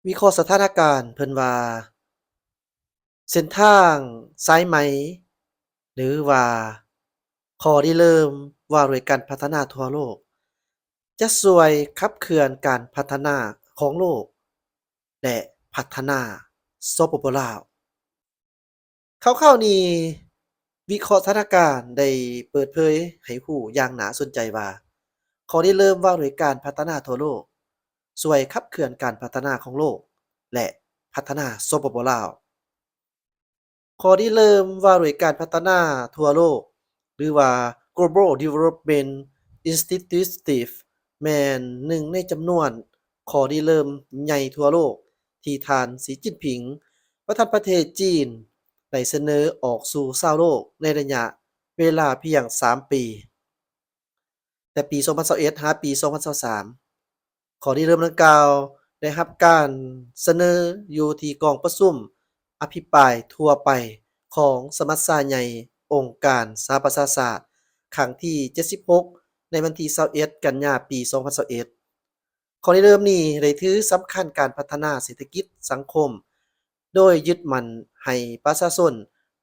ວິເຄາະສະຖານະການເພິ່ນວ່າ ເສັ້ນທາງສາຍໄໝ ຫຼືວ່າຂໍ້ລິເລີ່ມວ່າດ້ວຍການພັດທະນາທົ່ວໂລກ ຈະຊ່ວຍຂັບເຄື່ອນການພັດທະນາຂອງໂລກ ແລະ ພັດທະນາ ສປປ ລາວ. ຂ່າວໆນີ້ ວິເຄາະສະຖານະການໄດ້ເປີດເຜີຍໃຫ້ຮູ້ຢ່າງໜ້າສົນໃຈວ່າ ຂໍ້ລິເລີ່ມວ່າດ້ວຍການພັດທະນາທົ່ວໂລກ ຊ່ວຍຂັບເຄື່ອນການພັດທະນາຂອງໂລກ ແລະ ພັດທະນາ ສປປ ລາວ. ຂໍ້ລິເລີ່ມວ່າດ້ວຍການພັດທະນາທົ່ວໂລກ ຫຼືວ່າ Global Development Initiative ແມ່ນໜຶ່ງໃນຈຳນວນຂໍ້ລິເລີ່ມໃຫຍ່ທົ່ວໂລກ ທີ່ທ່ານ ສີ ຈິ້ນຜິງ ປະທານປະເທດຈີນ ໄດ້ສະເໜີອອກສູ່ຊາວໂລກໃນໄລຍະເວລາພຽງສາມປີ. ແຕ່ປີສອງພັນຊາວເອັດ ຫາປີສອງພັນຊາວສາມ ຂໍ້ລິເລີ່ມດັ່ງກ່າວໄດ້ຮັບການສະເໜີຢູ່ທີ່ກອງປະຊຸມອະພິປາຍທົ່ວໄປຂອງສະມັດຊາໃຫຍ່ອົງການສະຫະປະຊາຊາດ ຄັ້ງທີເຈັດສິບຫົກ ໃນວັນທີຊາວເອັດ ກັນຍາ ປີສອງພັນຊາວເອັດ. ຂໍ້ລິເລີ່ມນີ້ໄດ້ຖືສຳຄັນການພັດທະນາເສດຖະກິດສັງຄົມ ໂດຍຍຶດໝັ້ນໃຫ້ປະຊາຊົນ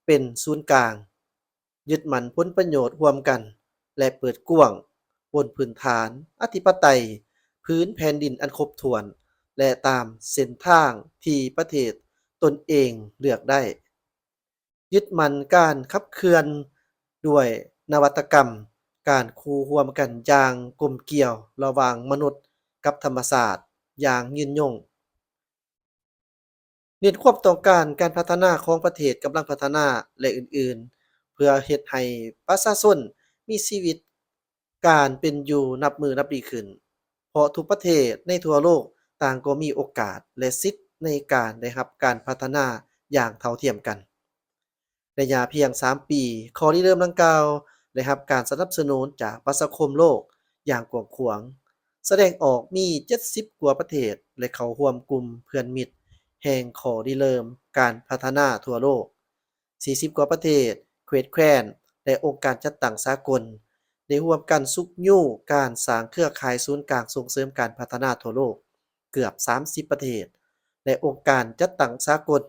ເປັນສູນກາງ, ຍຶດໝັ້ນຜົນປະໂຫຍດຮ່ວມກັນ ແລະ ເປີດກວ້າງບົນພື້ນຖານອະທິປະໄຕ ພື້ນແຜ່ນດິນອັນຄົບຖ້ວນ ແລະ ຕາມເສັ້ນທາງທີ່ປະເທດຕົນເອງເລືອກໄດ້. ຍຶດໝັ້ນການຂັບເຄື່ອນດ້ວຍນະວັດຕະກຳ, ການຄູ່ຮ່ວມກັນຢ່າງກົມກ່ຽວລະຫວ່າງມະນຸດກັບທຳມະຊາດຢ່າງຍືນຍົງ. ເນັ້ນຄວາມຕ້ອງການການພັດທະນາຂອງປະເທດກຳລັງພັດທະນາ ແລະ ອື່ນໆ ເພື່ອເຮັດໃຫ້ປະຊາຊົນມີຊີວິດ ການເປັນຢູ່ນັບມື້ນັບດີຂຶ້ນ, ເພາະທຸກປະເທດໃນທົ່ວໂລກຕ່າງກໍມີໂອກາດ ແລະ ສິດໃນການໄດ້ຮັບການພັດທະນາຢ່າງເທົ່າທຽມກັນ. ໄລຍະພຽງສາມປີ, ຂໍ້ລິເລີ່ມດັ່ງກ່າວໄດ້ຮັບການສະໜັບສະໜູນຈາກປະຊາຄົມໂລກຢ່າງກວ້າງຂວາງ, ສະແດງອອກມີເຈັດສິບກວ່າປະເທດ ແລະ ເຂົ້າຮ່ວມກຸ່ມເພື່ອນມິດແຫ່ງຂໍ້ລິເລີ່ມການພັດທະນາທົ່ວໂລກ. ສີ່ສິບກວ່າປະເທດ, ເຂດແຄວ້ນ ແລະ ອົງການຈັດຕັ້ງສາກົນ ໄດ້ຮ່ວມກັນຊຸກຍູ້ການສ້າງເຄືອຂ່າຍສູນກາງສົ່ງເສີມການພັດທະນາທົ່ວໂລກເກືອບສາມສິບປະເທດ ແລະ ອົງການຈັດຕັ້ງສາກົນ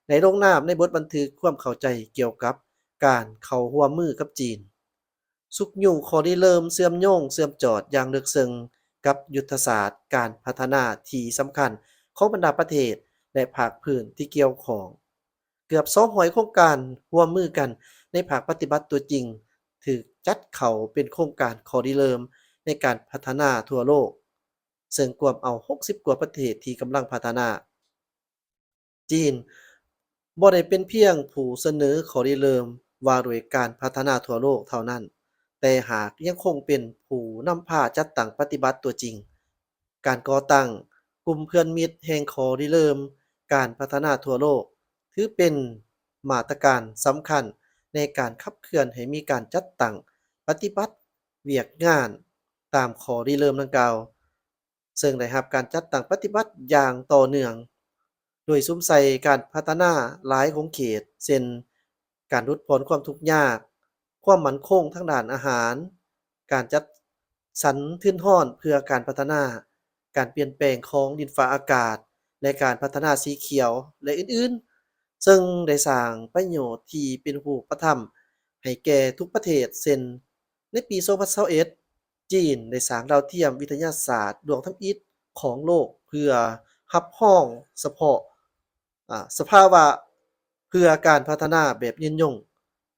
ໄດ້ລົງນາມໃນບົດບັນທຶກຄວາມເຂົ້າໃຈກ່ຽວກັບການເຂົ້າຮ່ວມມືກັບຈີນ. ຊຸກຍູ້ຂໍ້ລິເລີ່ມເຊື່ອມໂຍງເຊື່ອມຈອດຢ່າງເລິກເຊິ່ງກັບຍຸດທະສາດການພັດທະນາທີ່ສຳຄັນຂອງບັນດາປະເທດ ແລະ ພາກພື້ນທີ່ກ່ຽວຂ້ອງ. ເກືອບສອງຮ້ອຍໂຄງການຮ່ວມມືກັນໃນພາກປະຕິບັດຕົວຈິງ ຖືກຈັດເຂົ້າເປັນໂຄງການຂໍ້ລິເລີ່ມໃນການພັດທະນາທົ່ວໂລກ, ເຊິ່ງກວມເອົາຫົກສິບກວ່າປະເທດທີ່ກຳລັງພັດທະນາ. ຈີນບໍ່ໄດ້ເປັນພຽງຜູ້ສະເໜີຂໍ້ລິເລີ່ມວ່າດ້ວຍການພັດທະນາທົ່ວໂລກເທົ່ານັ້ນ, ແຕ່ຫາກຍັງຄົງເປັນຜູ້ນຳພາຈັດຕັ້ງປະຕິບັດຕົວຈິງ. ການກໍ່ຕັ້ງກຸ່ມເພື່ອນມິດແຫ່ງຂໍ້ລິເລີ່ມການພັດທະນາທົ່ວໂລກ ຖືເປັນມາດຕະການສຳຄັນໃນການຂັບເຄື່ອນໃຫ້ມີການຈັດຕັ້ງປະຕິບັດວຽກງານຕາມຂໍ້ລິເລີ່ມດັ່ງກ່າວ, ເຊິ່ງໄດ້ຮັບການຈັດຕັ້ງປະຕິບັດຢ່າງຕໍ່ເນື່ອງ, ໂດຍສຸມໃສ່ການພັດທະນາຫຼາຍຂົງເຂດ ເຊັ່ນ ການຫຼຸດຜ່ອນຄວາມທຸກຍາກ, ຄວາມໝັ້ນຄົງທາງດ້ານອາຫານ, ການຈັດສັນທຶນຮອນເພື່ອການພັດທະນາ, ການປ່ຽນແປງຂອງດິນຟ້າອາກາດ ແລະ ການພັດທະນາສີຂຽວ ແລະ ອື່ນໆ, ເຊິ່ງໄດ້ສ້າງປະໂຫຍດທີ່ເປັນຮູບປະທຳໃຫ້ແກ່ທຸກປະເທດ ເຊັ່ນ ໃນປີສອງພັນຊາວເອັດ ຈີນໄດ້ສ້າງດາວທຽມວິທະຍາສາດດວງທຳອິດຂອງໂລກ ເພື່ອຮັບຮອງສະເພາະ ອາ ສະພາວະເພື່ອການພັດທະນາແບບຍືນຍົງ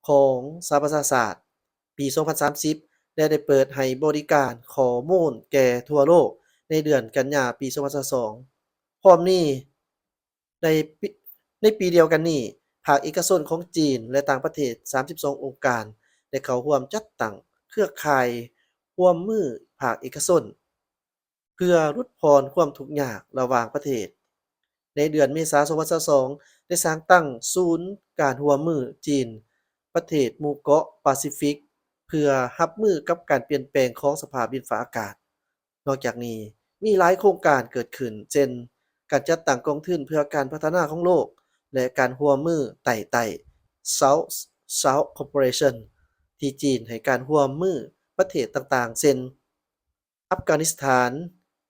ຂອງສະຫະປະຊາຊາດ ປີສອງພັນສາມສິບ ແລະ ໄດ້ເປີດໃຫ້ບໍລິການຂໍ້ມູນແກ່ທົ່ວໂລກໃນເດືອນກັນຍາ ປີສອງພັນຊາວສອງ. ພ້ອມນີ້ ໃນປີ ໃນປີດຽວກັນນີ້, ພາກເອກະຊົນຂອງຈີນ ແລະ ຕ່າງປະເທດສາມສິບສອງອົງການ ໄດ້ເຂົ້າຮ່ວມຈັດຕັ້ງເຄືອຂ່າຍຮ່ວມມືພາກເອກະຊົນ ເພື່ອຫຼຸດຜ່ອນຄວາມທຸກຍາກລະຫວ່າງປະເທດ. ໃນເດືອນເມສາ ສອງພັນຊາວສອງ ໄດ້ສ້າງຕັ້ງສູນການຮ່ວມມືຈີນ ປະເທດໝູ່ເກາະປາຊີຟິກ ເພື່ອຮັບມືກັບການປ່ຽນແປງຂອງສະພາບດິນຟ້າອາກາດ. ນອກຈາກນີ້, ມີຫຼາຍໂຄງການເກີດຂຶ້ນ ເຊັ່ນ ການຈັດຕັ້ງກອງທຶນເພື່ອການພັດທະນາຂອງໂລກ ແລະ ການຮ່ວມມືໃຕ້ໃຕ້ South-South Cooperation ທີ່ຈີນໃຫ້ການຮ່ວມມືປະເທດຕ່າງໆ ເຊັ່ນ ອັຟການິສຖານ,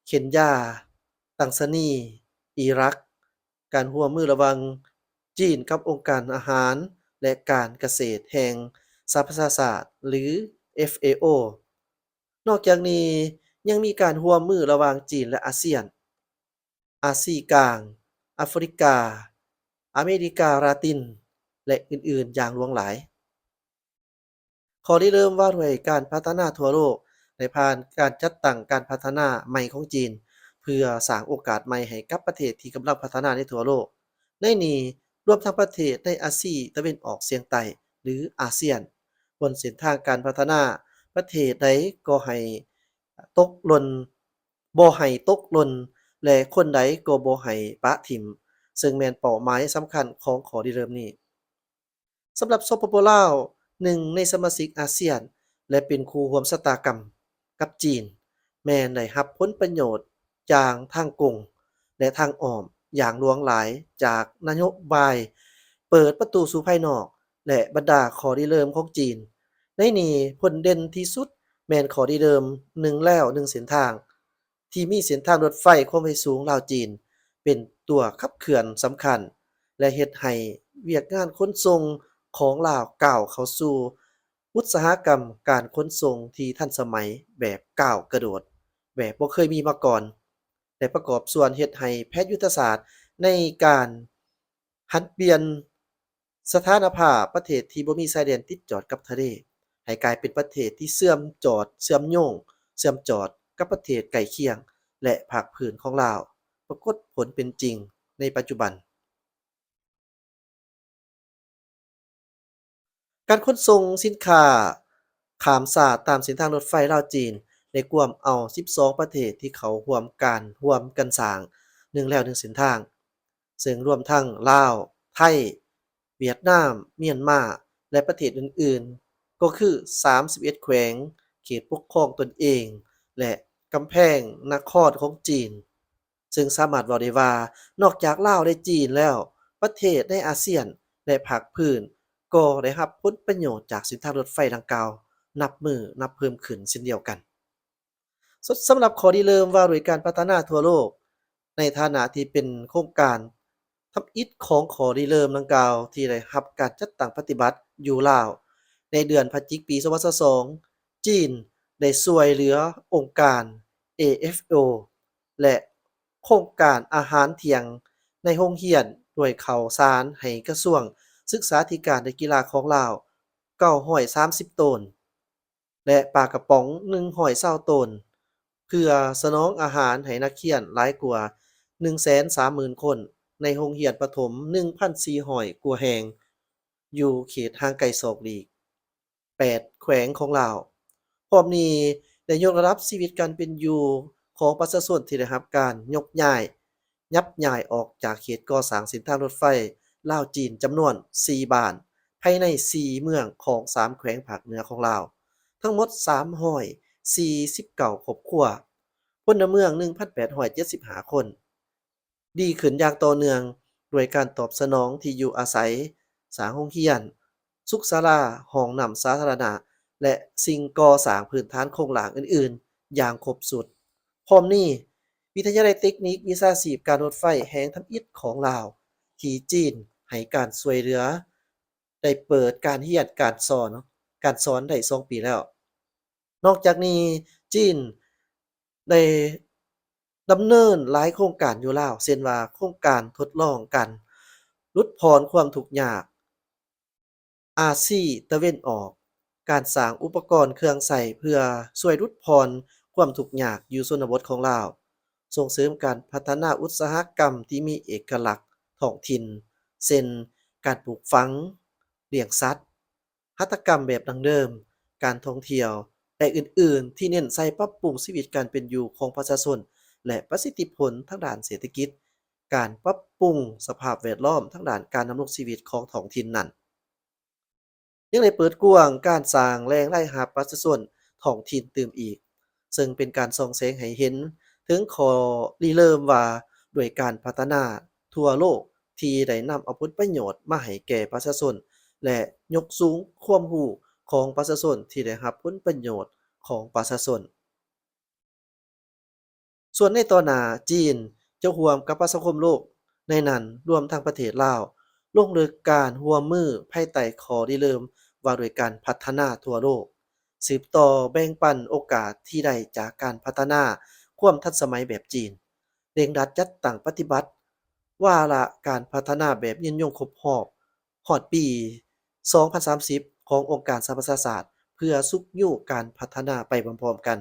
ເຄນຢາ, ຕັງຊານີ, ອີຣັກ, ການຮ່ວມມືລະຫວ່າງຈີນກັບອົງການອາຫານ ແລະ ການກະເສດແຫ່ງສະຫະປະຊາຊາດ ຫຼື ເອັຟເອໂອ. ນອກຈາກນີ້ ຍັງມີການຮ່ວມມືລະຫວ່າງຈີນ ແລະ ອາຊຽນ, ອາຊີກາງ, ອາຟຣິກາ, ອາເມລິກາລາຕິນ ແລະ ອື່ນໆ ຢ່າງຫຼວງຫຼາຍ. ຂໍ້ລິເລີ່ມວ່າດ້ວຍການພັດທະນາທົ່ວໂລກ ໄດ້ຜ່ານການຈັດຕັ້ງການພັດທະນາໃໝ່ຂອງຈີນ ເພື່ອສ້າງໂອກາດໃໝ່ໃຫ້ກັບປະເທດທີ່ກຳລັງພັດທະນາໃນທົ່ວໂລກ. ໃນນີ້ລວມທັງປະເທດໃນອາຊີຕາເວັນອອກສຽງໃຕ້ ຫຼື ອາຊຽນ, ບົນເສັ້ນທາງການພັດທະນາ, ປະເທດໃດກໍໃຫ້ຕົກຫຼົ່ນ, ບໍ່ໃຫ້ຕົກຫຼົ່ນ ແລະ ຄົນໃດກໍບໍ່ໃຫ້ປະຖິ້ມ, ເຊິ່ງແມ່ນເປົ້າໝາຍສຳຄັນຂອງຂໍ້ລິເລີ່ມນີ້. ສຳລັບ ສປປ ລາວ, ໜຶ່ງໃນສະມາຊິກອາຊຽນ ແລະ ເປັນຄູ່ຮ່ວມຊະຕາກຳກັບຈີນ, ແມ່ນໄດ້ຮັບຜົນປະໂຫຍດຢ່າງທາງກົງ ແລະ ທາງອ້ອມຢ່າງຫຼວງຫຼາຍຈາກນະໂຍບາຍເປີດປະຕູສູ່ພາຍນອກ ແລະ ບັນດາຂໍ້ລິເລີ່ມຂອງຈີນ. ໃນນີ້ຜົນເດັ່ນທີ່ສຸດແມ່ນຂໍ້ລິເລີ່ມໜຶ່ງແລວໜຶ່ງເສັ້ນທາງ ທີ່ມີເສັ້ນທາງລົດໄຟຄວາມໄວສູງລາວຈີນເປັນຕົວຂັບເຄື່ອນສຳຄັນ ແລະ ເຮັດໃຫ້ວຽກງານຂົນສົ່ງຂອງລາວກ້າວເຂົ້າສູ່ອຸດສາຫະກຳການຂົນສົ່ງທີ່ທັນສະໄໝແບບກ້າວກະໂດດ ແບບບໍ່ເຄີຍມີມາກ່ອນ ແລະ ປະກອບສ່ວນເຮັດໃຫ້ແຜນຍຸດທະສາດໃນການຫັນປ່ຽນ ສະຖານະພາບປະເທດທີ່ບໍ່ມີຊາຍແດນຕິດຈອດກັບທະເລ ໃຫ້ກາຍເປັນປະເທດທີ່ເຊື່ອມຈອດ, ເຊື່ອມໂຍງ, ເຊື່ອມຈອດກັບປະເທດໃກ້ຄຽງ ແລະ ພາກພື້ນຂອງລາວ ປາກົດຜົນເປັນຈິງໃນປັດຈຸບັນ. ການຂົນສົ່ງສິນຄ້າຂ້າມຊາດຕາມເສັ້ນທາງລົດໄຟລາວຈີນ ໄດ້ກວມເອົາສິບສອງປະເທດທີ່ເຂົ້າຮ່ວມການຮ່ວມກັນສ້າງໜຶ່ງແລວໜຶ່ງເສັ້ນທາງ ເຊິ່ງລວມທັງລາວ, ໄທ, ຫວຽດນາມ, ມຽນມາ ແລະ ປະເທດອື່ນໆ ກໍຄືສາມສິບເອັດແຂວງເຂດປົກຄອງຕົນເອງ ແລະ ກຳແພງນະຄອນຂອງຈີນ, ເຊິ່ງສາມາດເວົ້າໄດ້ວ່າ ນອກຈາກລາວ ແລະ ຈີນແລ້ວ, ປະເທດໃນອາຊຽນ ແລະ ພາກພື້ນ ກໍໄດ້ຮັບຜົນປະໂຫຍດຈາກເສັ້ນທາງລົດໄຟດັ່ງກ່າວ ນັບມື້ນັບເພີ່ມຂຶ້ນເຊັ່ນດຽວກັນ. ສ- ສຳລັບຂໍ້ລິເລີ່ມວ່າດ້ວຍການພັດທະນາທົ່ວໂລກ ໃນຖານະທີ່ເປັນໂຄງການທຳອິດຂອງຂໍ້ລິເລີ່ມດັ່ງກ່າວທີ່ໄດ້ຮັບການຈັດຕັ້ງປະຕິບັດຢູ່ລາວ, ໃນເດືອນພະຈິກປີສອງພັນຊາວສອງ ຈີນໄດ້ຊ່ວຍເຫຼືອອົງການ ເອເອັຟໂອ ແລະ ໂຄງການອາຫານທ່ຽງໃນໂຮງຮຽນດ້ວຍເຂົ້າສານໃຫ້ກະຊວງສຶກສາທິການ ແລະ ກິລາຂອງລາວ ເກົ້າຮ້ອຍສາມສິບໂຕນ ແລະ ປາກະປ໋ອງ ໜຶ່ງຮ້ອຍຊາວໂຕນ ເພື່ອສະໜອງອາຫານໃຫ້ນັກຮຽນຫຼາຍກວ່າໜຶ່ງແສນສາມໝື່ນຄົນ ໃນໂຮງຮຽນປະຖົມໜຶ່ງພັນສີ່ຮ້ອຍກວ່າແຫ່ງ ຢູ່ເຂດຫ່າງໄກສອກຫຼີກແປດແຂວງຂອງລາວ. ພ້ອມນີ້ໄດ້ຍົກລະດັບຊີວິດການເປັນຢູ່ຂອງປະຊາຊົນທີ່ໄດ້ຮັບການຍົກຍ້າຍ ຍັບຍ້າຍອອກຈາກເຂດກໍ່ສ້າງເສັ້ນທາງລົດໄຟລາວຈີນຈຳນວນສີ່ບ້ານ ພາຍໃນສີ່ເມືອງຂອງສາມແຂວງພາກເໜືອຂອງລາວ, ທັງໝົດສາມຮ້ອຍສີ່ສິບເກົ້າຄອບຄົວ, ພົນລະເມືອງໜຶ່ງພັນແປດຮ້ອຍເຈັດສິບຫ້າຄົນ, ດີຂຶ້ນຢ່າງຕໍ່ເນື່ອງ ດ້ວຍການຕອບສະໜອງທີ່ຢູ່ອາໄສ, ສ້າງໂຮງຮຽນ, ສຸກສາລາ, ຫ້ອງນ້ຳສາທາລະນະ ແລະ ສິ່ງກໍ່ສ້າງພື້ນຖານໂຄງລ່າງອື່ນໆຢ່າງຄົບຊຸດ. ພ້ອມນີ້, ວິທະຍາໄລເຕັກນິກວິຊາຊີບການລົດໄຟແຫ່ງທຳອິດຂອງລາວ ທີ່ຈີນໃຫ້ການຊ່ວຍເຫຼືອ ໄດ້ເປີດການຮຽນການສອນ, ການສອນໄດ້ສອງປີແລ້ວ. ນອກຈາກນີ້, ຈີນໄດ້ດຳເນີນຫຼາຍໂຄງການຢູ່ລາວ, ເຊັ່ນວ່າ ໂຄງການທົດລອງການຫຼຸດຜ່ອນຄວາມທຸກຍາກ ອາຊີຕາເວັນອອກ, ການສ້າງອຸປະກອນເຄື່ອງໃຊ້ເພື່ອຊ່ວຍຫຼຸດຜ່ອນຄວາມທຸກຍາກຢູ່ຊົນນະບົດຂອງລາວ, ສົ່ງເສີມການພັດທະນາອຸດສາຫະກຳທີ່ມີເອກະລັກທ້ອງຖິ່ນ, ເຊັ່ນ ການປູກຝັງ, ລ້ຽງສັດ, ຫັດຖະກຳແບບດັ້ງເດີມ, ການທ່ອງທ່ຽວ ແລະ ອື່ນໆ ທີ່ເນັ້ນໃສ່ປັບປຸງຊີວິດການເປັນຢູ່ຂອງປະຊາຊົນ ແລະ ປະສິດທິຜົນທາງດ້ານເສດຖະກິດ, ການປັບປຸງສະພາບແວດລ້ອມທາງດ້ານການດຳລົງຊີວິດຂອງທ້ອງຖິ່ນນັ້ນ. ຍັງໄດ້ເປີດກວ້າງການສ້າງແຫຼ່ງລາຍຮັບປະຊາຊົນທ້ອງຖິ່ນຕື່ມອີກ, ເຊິ່ງເປັນການສ່ອງແສງໃຫ້ເຫັນເຖິງຂໍ້ລິເລີ່ມວ່າດ້ວຍການພັດທະນາທົ່ວໂລກທີ່ໄດ້ນຳເອົາຜົນປະໂຫຍດມາໃຫ້ແກ່ປະຊາຊົນ ແລະ ຍົກສູງຄວາມຮູ້ຂອງປະຊາຊົນທີ່ໄດ້ຮັບຜົນປະໂຫຍດຂອງປະຊາຊົນ. ສ່ວນໃນຕໍ່ໜ້າ, ຈີນ ຈະຮ່ວມກັບປະຊາຄົມໂລກໃນນັ້ນ, ລວມທັງປະເທດລາວ, ລົງເລິກການຮ່ວມມືພາຍໃຕ້ຂໍ້ລິເລີ່ມວ່າດ້ວຍການພັດທະນາທົ່ວໂລກ, ສືບຕໍ່ແບ່ງປັນໂອກາດທີ່ໄດ້ຈາກການພັດທະນາຄວາມທັນສະໄໝແບບຈີນ, ເລັ່ງລັດຈັດຕັ້ງປະຕິບັດວາລະການພັດທະນາແບບຍືນຍົງຄົບຮອບ ຮອດປີສອງພັນສາມສິບຂອງອົງການສະຫະປະຊາຊາດ ເພື່ອຊຸກຍູ້ການພັດທະນາໄປພ້ອມໆກັນ.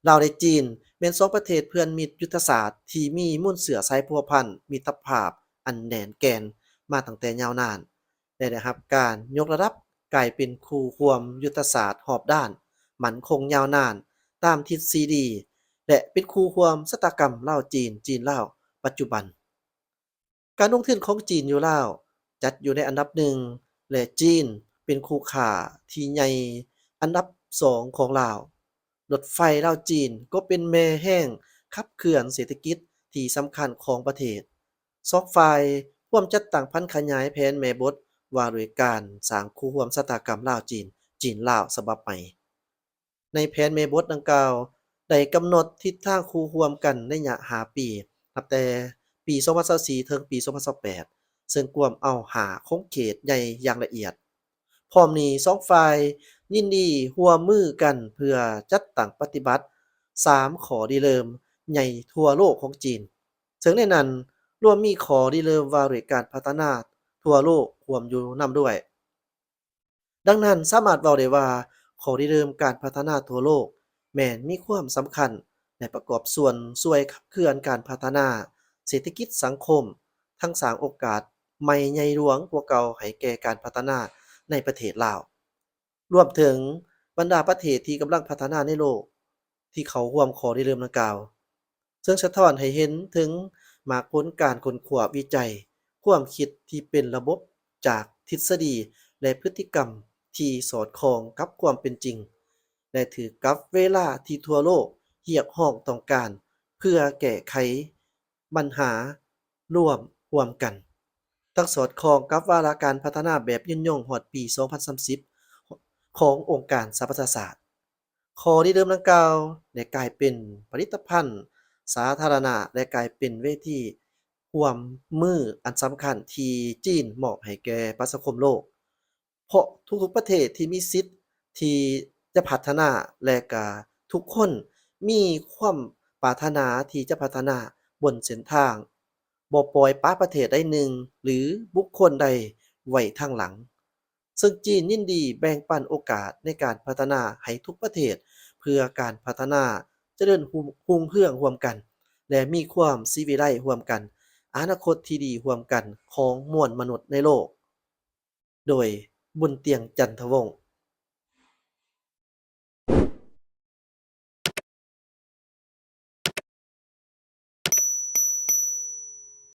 ລາວ ແລະ ຈີນ ແມ່ນສອງປະເທດເພື່ອນມິດຍຸດທະສາດທີ່ມີມູນເຊື້ອສາຍພົວພັນມິດຕະພາບອັນແໜ້ນແກ່ນມາຕັ້ງແຕ່ຍາວນານ ແລະ ໄດ້ຮັບການຍົກລະດັບກາຍເປັນຄູ່ຮ່ວມຍຸດທະສາດຮອບດ້ານ, ໝັ້ນຄົງຍາວນານຕາມທິດສີ່ດີ ແລະ ເປັນຄູ່ຮ່ວມຊະຕາກຳລາວ-ຈີນ, ຈີນ-ລາວ ປັດຈຸບັນ. ການລົງທຶນຂອງຈີນຢູ່ລາວຈັດຢູ່ໃນອັນດັບໜຶ່ງ ແລະ ຈີນເປັນຄູ່ຄ້າທີ່ໃຫຍ່ອັນດັບສອງຂອງລາວ. ລົດໄຟລາວ-ຈີນກໍເປັນແມ່ແຮງຂັບເຄື່ອນເສດຖະກິດທີ່ສຳຄັນຂອງປະເທດ. ສອງຝ່າຍຮ່ວມຈັດຕັ້ງຜັນຂະຫຍາຍແຜນແມ່ບົດວ່າດ້ວຍການສ້າງຄູ່ຮ່ວມຊະຕາກຳລາວ-ຈີນ, ຈີນ-ລາວ ສະບັບໃໝ່. ໃນແຜນແມ່ບົດດັ່ງກ່າວ ໄດ້ກຳນົດທິດທາງຄູ່ຮ່ວມກັນໄລຍະຫ້າປີ, ນັບແຕ່ປີສອງພັນຊາວສີ່ ເຖິງປີສອງພັນຊາວແປດ ເຊິ່ງກວມເອົາຫ້າຂົງເຂດໃຫຍ່ຢ່າງລະອຽດ. ພ້ອມນີ້ ສອງຝ່າຍຍິນດີຮ່ວມມືກັນເພື່ອຈັດຕັ້ງປະຕິບັດສາມຂໍ້ລິເລີ່ມໃຫຍ່ທົ່ວໂລກຂອງຈີນ, ເຊິ່ງໃນນັ້ນລວມມີຂໍ້ລິເລີ່ມວ່າດ້ວຍການພັດທະນາທົ່ວໂລກຮ່ວມຢູ່ນຳດ້ວຍ. ດັ່ງນັ້ນ, ສາມາດເວົ້າໄດ້ວ່າ ຂໍ້ລິເລີ່ມການພັດທະນາທົ່ວໂລກແມ່ນມີຄວາມສຳຄັນ ແລະ ປະກອບສ່ວນຊ່ວຍຂັບເຄື່ອນການພັດທະນາເສດຖະກິດສັງຄົມ, ທັງສ້າງໂອກາດໃໝ່ໃຫຍ່ຫຼວງກວ່າເກົ່າໃຫ້ແກ່ການພັດທະນາໃນປະເທດລາວ, ລວມເຖິງບັນດາປະເທດທີ່ກຳລັງພັດທະນາໃນໂລກທີ່ເຂົ້າຮ່ວມຂໍ້ລິເລີ່ມດັ່ງກ່າວ. ເຊິ່ງສະທ້ອນໃຫ້ເຫັນເຖິງໝາກຜົນການຄົ້ນຄວ້າວິໄຈ, ຄວາມຄິດທີ່ເປັນລະບົບຈາກທິດສະດີ ແລະ ພຶດຕິກຳທີ່ສອດຄ່ອງກັບຄວາມເປັນຈິງ ແລະ ຖືກກັບເວລາທີ່ທົ່ວໂລກຮຽກຮ້ອງຕ້ອງການເພື່ອແກ້ໄຂບັນຫາລວມຮ່ວມກັນ, ທັງສອດຄ່ອງກັບວາລະການພັດທະນາແບບຍືນຍົງຮອດປີສອງພັນສາມສິບຂອງອົງການສະຫະປະຊາຊາດ. ຂໍ້ລິເລີ່ມດັ່ງກ່າວໄດ້ກາຍເປັນຜະລິດຕະພັນສາທາລະນະ ແລະ ກາຍເປັນເວທີຮ່ວມມືອັນສຳຄັນທີ່ຈີນມອບໃຫ້ແກ່ປະຊາຄົມໂລກ, ເພາະທຸກໆປະເທດທີ່ມີສິດທີ່ຈະພັດທະນາ ແລະ ກະທຸກຄົນມີຄວາມປາດຖະໜາທີ່ຈະພັດທະນາບົນເສັ້ນທາງ ບໍ່ປ່ອຍປະປະເທດໃດໜຶ່ງ ຫຼື ບຸກຄົນໃດໄວ້ທາງຫຼັງ. ເຊິ່ງຈີນຍິນດີແບ່ງປັນໂອກາດໃນການພັດທະນາໃຫ້ທຸກປະເທດ ເພື່ອການພັດທະນາຈະເລີນຮຸ່ງ ຮຸ່ງເຮືອງຮ່ວມກັນ ແລະ ມີຄວາມສີວິໄລຮ່ວມກັນ, ອະນາຄົດທີ່ດີຮ່ວມກັນຂອງມວນມະນຸດໃນໂລກ. ໂດຍ ບຸນຕຽງ ຈັນທະວົງ.